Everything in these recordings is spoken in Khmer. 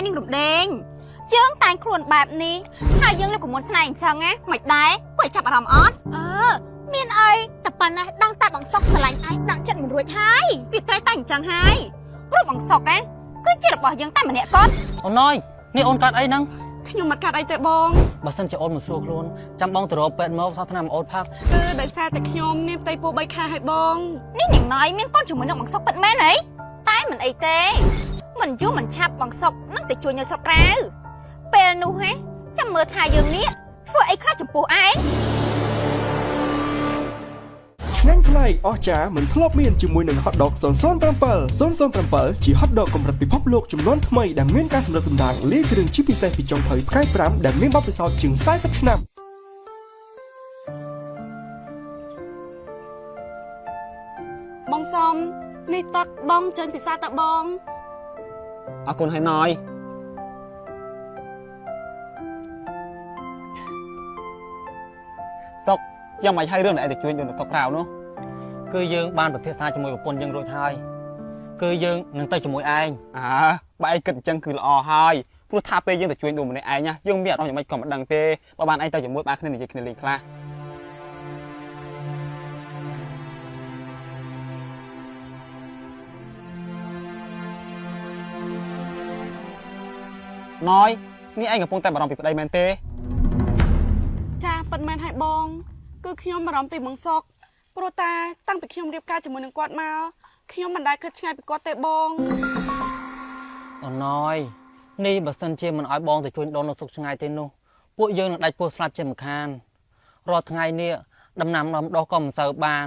នាងរំដេងយើងតែងខ្លួនបែបនេះហើយយើងលើកកមុនស្នេហ៍អញ្ចឹងណាមិនដែរគួរឲ្យចាប់អារម្មណ៍អត់ អឺមានអីតែប៉ុណ្ណេះដឹងតែបងសុកស្រឡាញ់ឯងដាក់ចិត្តមិនរួចហើយ វាត្រូវតែអញ្ចឹងហើយព្រោះបងសុកណាគឺជារបស់យើងតែម្នាក់គាត់ អូនណយនេះអូនកាត់អីហ្នឹង ខ្ញុំមកកាត់អីទេបង បើសិនជាអូនមិនស្រួលខ្លួនចាំបងទៅរកពេទ្យមកសោះថ្នាំអូនផឹក គឺដោយសារតែខ្ញុំមានផ្ទៃពោះ3ខែហើយបង នេះនាងណយមានកូនជាមួយនឹងបងសុកពិតមែនហីតែមិនអីទេមិនយូរមិនឆាប់បងសុកនឹងទៅជួយនៅស្រុកក្រៅពេលនោះហ៎ចាំមើលថាយើងនេះធ្វើអីខ្លះចំពោះឯង ឆ្ងាញ់ប្លែកអស្ចារ្យមិនធ្លាប់មានជាមួយនឹង Hot Dog 007 007ជា Hot Dog កម្រិតពិភពលោកចំនួនថ្មីដែលមានការសម្រិតសម្ដាងលាយគ្រឿងជាពិសេសពីចុងភៅផ្កាយ5ដែលមានបទពិសោធន៍ជាង40ឆ្នាំ បងសំនេះទឹកបងចេញពិសាតើបង អរគុណហើយណយសុកយ៉ាងមិនឲ្យរឿងដែលឯងទៅជួយដូននៅស្រុកក្រៅនោះ គឺយើងបានពិភាក្សាជាមួយប្រពន្ធយើងរួចហើយគឺយើងនឹងទៅជាមួយឯង អើបើឯងគិតអញ្ចឹងគឺល្អហើយព្រោះថាពេលយើងទៅជួយដូនម្នាក់ឯងណាយើងមានអារម្មណ៍យ៉ាងម៉េចក៏មិនដឹងទេបើបានឯងទៅជាមួយបានគ្នានិយាយគ្នាលេងខ្លះណយនេះឯងកំពុងតែបារម្ភពីប្តីមែនទេ ចាប៉ិតមែនហើយបង គឺខ្ញុំបារម្ភពីបងសុកព្រោះតាតាំងពីខ្ញុំរៀបការជាមួយនឹងគាត់មកខ្ញុំមិនដែលគិតឆ្ងាយពីគាត់ទេបង អូនណយនេះបើសិនជាមិនឲ្យបងទៅជួញដូរនៅស្រុកឆ្ងាយទេនោះពួកយើងនឹងដាច់ពោះស្លាប់ជាមិនខានរាល់ថ្ងៃនេះដំណាំដំដុះក៏មិនសូវបាន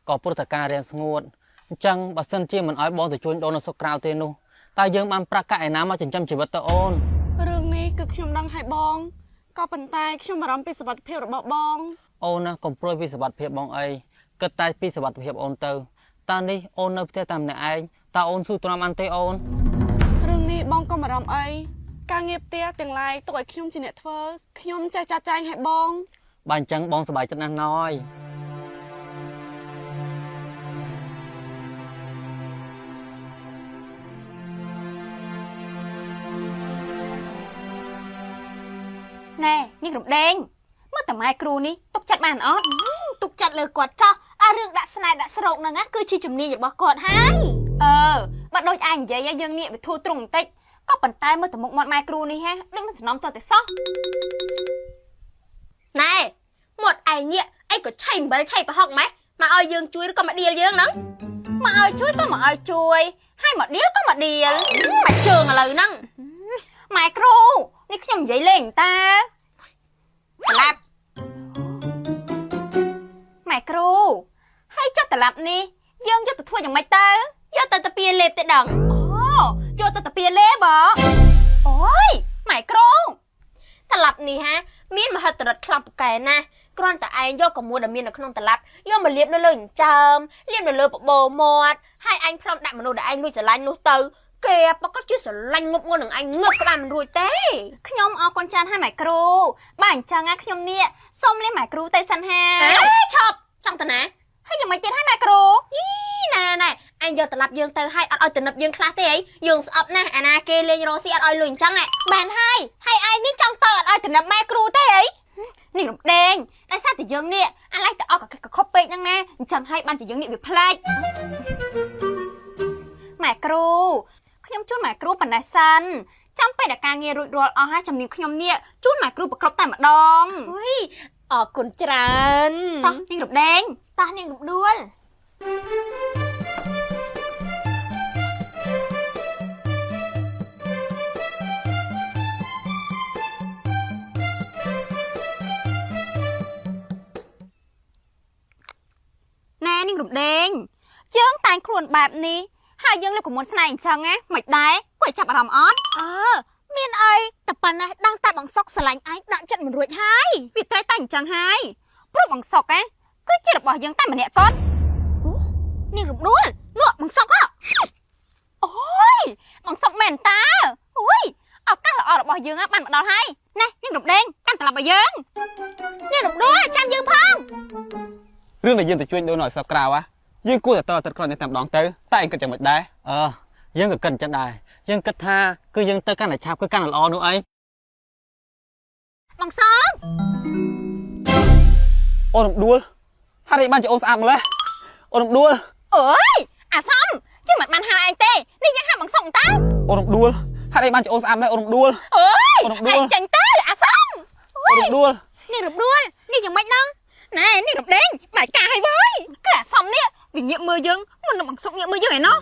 ក៏ព្រោះតែការរៀងស្ងួតអញ្ចឹងបើសិនជាមិនឲ្យបងទៅជួញដូរនៅស្រុកក្រៅទេនោះតើយើងបានប្រាក់កាក់ឯណាមកចិញ្ចឹមជីវិតទៅអូន រឿងនេះគឺខ្ញុំដឹងហើយបងក៏ប៉ុន្តែខ្ញុំបារម្ភពីសុវត្ថិភាពរបស់បង អូនណាកុំព្រួយពីសុវត្ថិភាពបងអីគិតតែពីសុវត្ថិភាពអូនទៅតើនេះអូននៅផ្ទះតែម្នាក់ឯងតើអូនស៊ូទ្រាំបានទេអូន រឿងនេះបងកុំបារម្ភអីការងារផ្ទះទាំងឡាយទុកឲ្យខ្ញុំជាអ្នកធ្វើខ្ញុំចេះចាត់ចែងឲ្យបង បើអញ្ចឹងបងសប្បាយចិត្តណាស់ណយ ណែនាងរំដេងមើលតែម៉ែគ្រូនេះទុកចិត្តបានអត់ ទុកចិត្តលើគាត់ចោះអារឿងដាក់ស្នេហ៍ដាក់ស្រោកហ្នឹងណាគឺជាជំនាញរបស់គាត់ហើយ អឺបើដូចឯងនិយាយយើងនេះវាធូរទ្រង់បន្តិចក៏ប៉ុន្តែមើលតែមុខមាត់ម៉ែគ្រូនេះហ่ะដូចមិនសំណំតតែសោះ ណែមាត់ឯងនេះអីក៏ឆៃអំបិលឆៃប្រហុកម៉េះមកឲ្យយើងជួយឬក៏មកដៀលយើងហ្នឹង មកឲ្យជួយក៏មកឲ្យជួយហើយមកដៀលក៏មកដៀល មកជើងឥឡូវហ្នឹង ម៉ែគ្រូនេះខ្ញុំនិយាយលេងតា ក្លាប់ ម៉ែគ្រូហើយចុះត្រឡាប់នេះយើងយកទៅធ្វើយ៉ាងម៉េចទៅ យកទៅតាពីលេបទេដឹង អូយកទៅតាពីលេបហ៎អូយម៉ែគ្រូ ត្រឡាប់នេះហាមានមហិទ្ធិឫទ្ធិខ្លាំងពូកែណាស់គ្រាន់តែឯងយកកមួនដែលមាននៅក្នុងត្រឡាប់យកមកលាបនៅលើចិញ្ចើមលាបនៅលើបបោមាត់ហើយឯងផ្លុំដាក់មនុស្សដែលឯងលួចស្រឡាញ់នោះទៅគេប្រកាសជាស្រឡាញ់ងប់ងល់នឹងឯងងើបក្បាលមិនរួចទេ ខ្ញុំអរគុណច្រើនហើយម៉ែគ្រូបើអញ្ចឹងណាខ្ញុំនេះសូមលាម៉ែគ្រូទៅសិនហា អេឈប់ចង់តាណា ហើយយ៉ាងម៉េចទៀតហើយម៉ែគ្រូ ណែណែឯងយកត្រឡាប់យើងទៅឲ្យអត់ឲ្យទំនឹបយើងខ្លះទេអីយើងស្អប់ណាស់អាណាគេលេងរកស៊ីអត់ឲ្យលុយអញ្ចឹងហ៎ បានហើយហើយឯងនេះចង់តអត់ឲ្យតំណឹបម៉ែគ្រូទេអី នេះរំដេងដោយសារតែយើងនេះអាឡៃទៅអស់កកខប់ពេកហ្នឹងណាអញ្ចឹងហើយបានជាយើងនេះវាប្លែកម៉ែគ្រូខ្ញុំជូនម៉ែគ្រូប៉ុណ្ណេះសិនចាំពេលដែលការងាររួចរាល់អស់ហើយជំនាញខ្ញុំនេះជូនម៉ែគ្រូប្រគ្រប់តែម្ដង អុយអរគុណច្រើន តោះនាងរំដេង តោះនាងរំដួល ណែនាងរំដេងយើងតែងខ្លួនបែបនេះហើយយើងលើកកមុនស្នេហ៍អញ្ចឹងណាមិនដែរគួរឲ្យចាប់អារម្មណ៍អត់ អឺមានអីតែប៉ុណ្ណេះដឹងតែបងសុកស្រឡាញ់ឯងដាក់ចិត្តមិនរួចហើយ វាត្រូវតែអញ្ចឹងហើយព្រោះបងសុកណាគឺជារបស់យើងតែម្នាក់គាត់ នាងរំដួលនោះបងសុកហ៎ អូយបងសុកមែនតើអូយឱកាសល្អរបស់យើងបានមកដល់ហើយណែនាងរំដេងកាន់ត្រឡប់ឲ្យយើង នាងរំដួលចាំយើងផង រឿងដែលយើងទៅជួយដូននៅស្រុកក្រៅហ៎យើងគួរតែតទឹកក្រោយនេះតែម្ដងទៅតែឯងគិតយ៉ាងម៉េចដែរ អឺយើងក៏គិតអញ្ចឹងដែរ យើងគិតថាគឺយើងទៅកាន់តែឆាប់គឺកាន់តែល្អនោះអី បងសុក អូនរំដួលហេតុអីបានជាអូនស្អាតម្លេះអូនរំដួល អើយអាសំជិះមិនបានហៅឯងទេនេះយើងហៅបងសុកតើ អូនរំដួលហេតុអីបានជាអូនស្អាតម្លេះអូនរំដួល អើយ អូនរំដួល ឯងចេញទៅអាសំ អូនរំដួល នេះរំដួលនេះយ៉ាងម៉េចហ្នឹង ណែនេះរំដេងបាយការឲ្យវើយគឺអាសំនេះវាងាកមើលយើងមុននឹងបងសុកងាកមើលយើងឯណោះ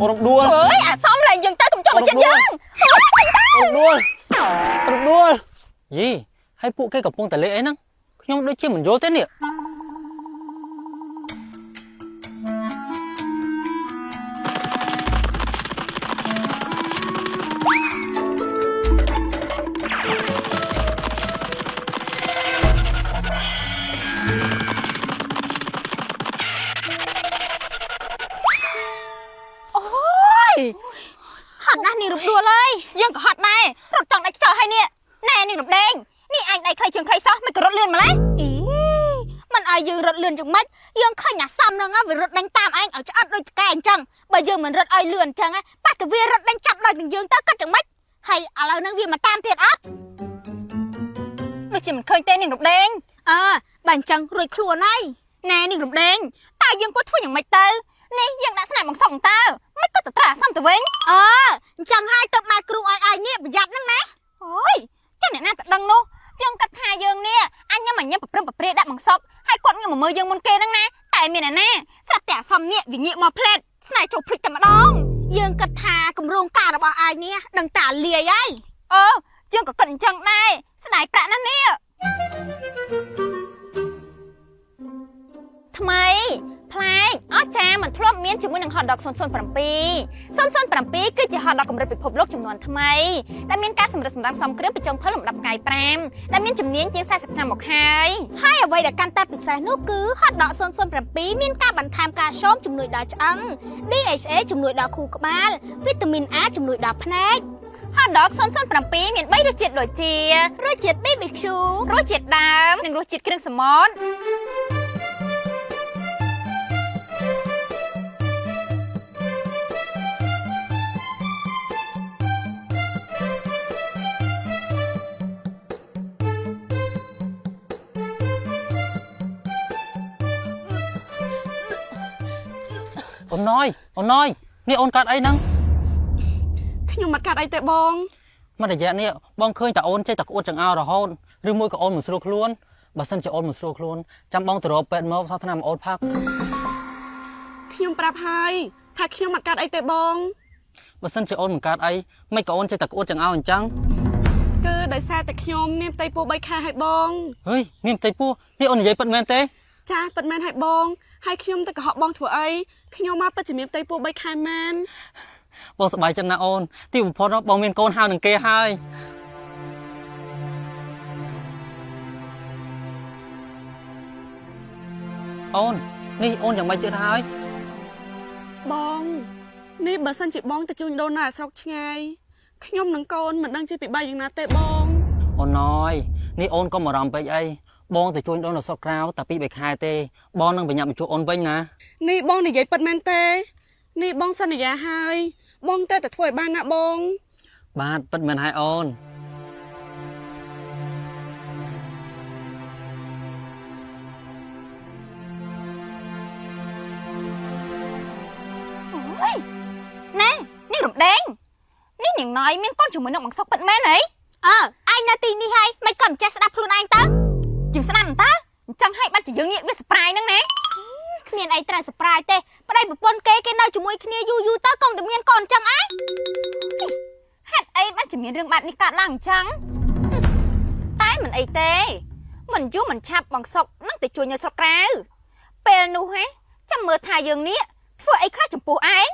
អូនរំដួល អើយអាសំឡើងយើងទៅកុំចង់មកចិត្តយើងអើយចេញទៅ អូនរំដួលអូនរំដួល យីហើយពួកគេកំពុងតែលេងអីហ្នឹងខ្ញុំដូចជាមិនយល់ទេនេះ ហត់ណាស់នេះរំដួលហើយ យើងក៏ហត់ដែររត់ចង់ដាច់ខ្យល់ហើយនេះណែនេះរំដេងនេះអញដៃខ្លីជើងខ្លីសោះមិនក៏រត់លឿនម្ល៉េះ អីមិនឲ្យយើងរត់លឿនយ៉ាងម៉េចយើងឃើញអាសំហ្នឹងវារត់ដេញតាមឯងឲ្យឆ្អិតដូចឆ្កែអញ្ចឹងបើយើងមិនរត់ឲ្យលឿនអញ្ចឹងប៉ះតែវារត់ដេញចាប់ដល់ទាំងយើងទៅគិតយ៉ាងម៉េចហើយឥឡូវហ្នឹងវាមកតាមទៀតអត់ ដូចជាមិនឃើញទេនាងរំដេង អើបើអញ្ចឹងរួចខ្លួនហើយ ណែនាងរំដេងតើយើងគួរធ្វើយ៉ាងម៉េចទៅនេះយើងដាក់ស្នាក់បងសុកតើមិនក៏ទៅត្រាអាសំទៅវិញ អើអញ្ចឹងហើយទៅម៉ែគ្រូឲ្យឯងនេះប្រយ័ត្នហ្នឹងណា អូយចាំអ្នកណាទៅដឹងនោះយើងគិតថាយើងនេះអញញ៉ាំអញញ៉ាំប្រព្រឹមប្រព្រាដាក់បងសុកហើយគាត់ងាកមកមើលយើងមុនគេហ្នឹងណាតែមានអ្នកណាស្រាប់តែអាសំនេះវាងាកមកផ្លែតស្នេហ៍ចូលភ្លេចតែម្ដង យើងគិតថាគម្រោងការរបស់ឯងនេះដឹងតាលាយហើយ អឺយើងក៏គិតអញ្ចឹងដែរស្ដាយប្រាក់ណាស់នេះថ្មីប្លែកអស្ចារ្យមិនធ្លាប់មានជាមួយនឹង Hot Dog 007 007គឺជា Hot Dog កម្រិតពិភពលោកចំនួនថ្មីដែលមានការសម្រិតសម្រាំផ្សំគ្រឿងពីចុងភៅលំដាប់ផ្កាយ5ដែលមានជំនាញជាង40ឆ្នាំមកហើយ ហើយអ្វីដែលកាន់តែពិសេសនោះគឺ Hot Dog 007មានការបន្ថែមកាល់ស្យូមជំនួយដល់ឆ្អឹង DHA ជំនួយដល់ខួរក្បាលវីតាមីន A ជំនួយដល់ភ្នែក Hot Dog 007មាន3រសជាតិដូចជា រសជាតិ BBQ រសជាតិដើមនិងរសជាតិគ្រឿងសមុទ្រ អូនណយអូនណយនេះអូនកាត់អីហ្នឹង ខ្ញុំមិនកាត់អីទេបង មករយៈនេះបងឃើញតែអូនចេះតែក្អួតចង្អោររហូតឬមួយក៏អូនមិនស្រួលខ្លួនបើសិនជាអូនមិនស្រួលខ្លួនចាំបងទៅរកពេទ្យមកសោះថ្នាំអូនផឹក ខ្ញុំប្រាប់ហើយថាខ្ញុំមិនកាត់អីទេបង បើសិនជាអូនមិនកាត់អីមិនក៏អូនចេះតែក្អួតចង្អោរអញ្ចឹង គឺដោយសារតែខ្ញុំមានផ្ទៃពោះ3ខែហើយបង ហេយមានផ្ទៃពោះនេះអូននិយាយពិតមែនទេ ចាពិតមែនហើយបងហើយខ្ញុំទៅកុហកបងធ្វើអីខ្ញុំមកពិតជាមានផ្ទៃពោះ3ខែមែន បងសប្បាយចិត្តណាស់អូនទីបំផុតបងមានកូនហៅនឹងគេហើយអូននេះអូនយ៉ាងម៉េចទៀតហើយ បងនេះបើសិនជាបងទៅជួញដូរនៅអាស្រុកឆ្ងាយខ្ញុំនិងកូនមិនដឹងជាពិបាកយ៉ាងណាទេបង អូនណយនេះអូនកុំបារម្ភពេកអីបងទៅជួញដូរនៅស្រុកក្រៅតែ2 3ខែទេបងនឹងបញ្ញាប់មកជួបអូនវិញណា នេះបងនិយាយពិតមែនទេនេះបងសន្យាហើយបងតែតែធ្វើឲ្យបានណាបង បាទពិតមែនហើយអូន អូយណែនេះរំដេងនេះនាងណយមានកូនជាមួយនឹងបងសុកពិតមែនហី អើឯងនៅទីនេះហើយមិនក៏មិនចេះស្ដាប់ខ្លួនឯងទៅ យើងស្ដាប់មិនតើអញ្ចឹងហើយបាត់ជាយើងងាកវាសប្រាយហ្នឹងណា គ្មានអីត្រូវសប្រាយទេប្តីប្រពន្ធគេគេនៅជាមួយគ្នាយូរយូរទៅកុំតែមានកូនអញ្ចឹងឯង ហេតុអីបានជាមានរឿងបែបនេះកើតឡើងអញ្ចឹងតែមិនអីទេមិនយូរមិនឆាប់បងសុកនឹងទៅជួយនៅស្រុកក្រៅពេលនោះហ៎ចាំមើលថាយើងនេះធ្វើអីខ្លះចំពោះឯង